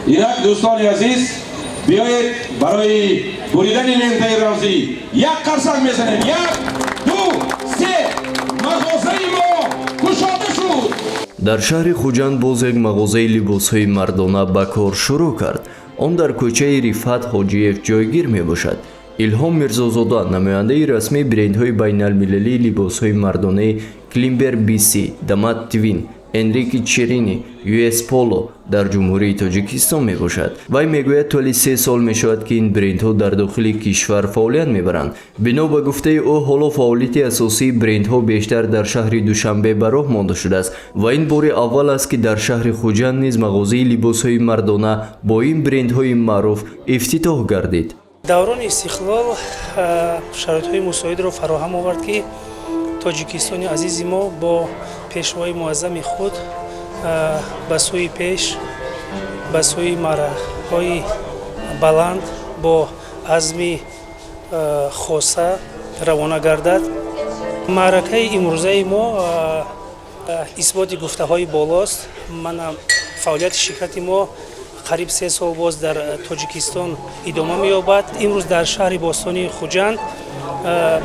Инак, дӯстони азиз, биёед, барои буридани лентаи рамзӣ як қарсак мезанем. Як, ду, се, мағозаи мо кушода шуд. Дар шаҳри Хуҷанд боз як мағозаи либосҳои мардона ба кор шурӯъ кард. Он дар кӯчаи Рифат Ҳоҷиев ҷойгир мебошад. Илҳом Мирзозода, намояндаи расмии брендҳои байналмилалии либосҳои мардонаи Климбер Биси, Дамат Твин, Энрике Черини, US Polo дар Ҷумҳурии Тоҷикистон мебошад. Вай мегӯяд, тӯли 3 сол мешавад, ки ин брендҳо дар дохили кишвар фаъолият мебаранд. Бино ба гуфтаи ӯ, ҳоло фаъолияти асосии брендҳо бештар дар шаҳри Душанбе ба роҳ монда шудааст ва ин бори аввал аст, ки дар шаҳри Хуҷанд низ мағозаи либосҳои мардона бо ин брендҳои маъруф ифтитоҳ гардид. Даврони истиқлол шароитҳои мусоидро фароҳам овард, ки Тоҷикистони азизи мо бо пешвои муаззами худ ба сӯи пеш, ба сӯи марҳалаҳои баланд бо азми хоса равона гардад. Маъракаи имрӯзаи мо исботи гуфтаҳои болост. Мана, фаъолияти ширкати мо қариб 3 сол боз дар Тоҷикистон идома меёбад. Имрӯз дар шаҳри бостонии Хуҷанд,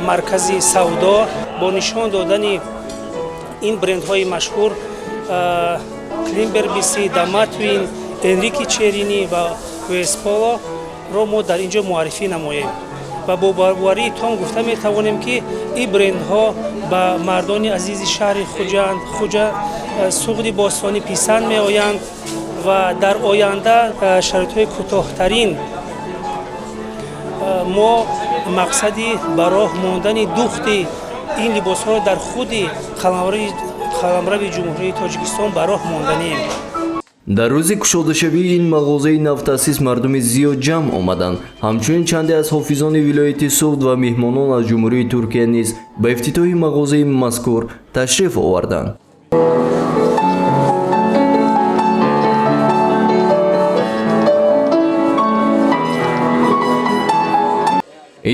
маркази савдо, бо нишон додани ин брендҳои машҳур Климбер Биси, Даматвин, Энрики Черини ва US Polo ро мо дар ин ҷо муаррифӣ намоем ва бо боварии том гуфта метавонем, ки ин брендҳо ба мардони азизи шаҳри Хуҷанд, Хуҷа Суғди бостонӣ писанд меоянд ва дар оянда шароитҳои кӯтоҳтарин мо мақсади ба роҳ мондани духти ин либосҳоро дар худи қаламрави Ҷумҳурии Тоҷикистон ба роҳ монданием. Дар рӯзи кушодашавии ин мағозаи навтаъсис мардуми зиёд ҷамъ омаданд. Ҳамчунин чанде аз ҳофизони вилояти Суғд ва меҳмонон аз Ҷумҳурии Туркия низ ба ифтитоҳи мағозаи мазкур ташриф оварданд.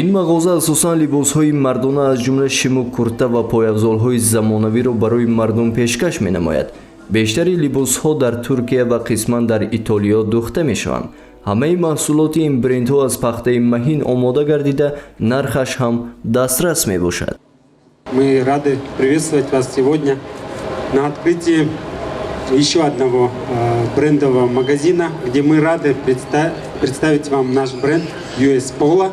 Ин мағоза асосан либосҳои мардона, аз ҷумла шиму курта ва пойафзолҳои замонавиро барои мардум пешкаш менамояд. Бештари либосҳо дар Туркия ва қисман дар Итолиё дӯхта мешаванд. Ҳамаи маҳсулоти ин брендҳо аз пахтаи маҳин омода гардида, нархаш ҳам дастрас мебошад. Мы рады приветствовать вас сегодня на открытии еще одного брендового магазина, где мы рады представить вам наш бренд US Polo.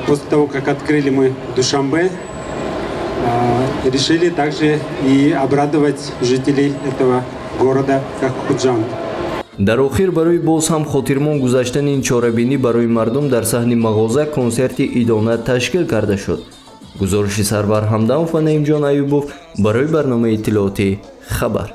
После того, как открыли мы Душанбе, решили также и обрадовать жителей этого города, как Худжанд. Дар охир, барои боз ҳам хотирмон гузаштани ин чорабинӣ барои мардум, дар саҳни мағоза консерти идона ташкил карда шуд. Гузориши Сарвар Ҳамдамов ва Наимҷон Аюбов барои барномаи иттилоотӣ «Хабар».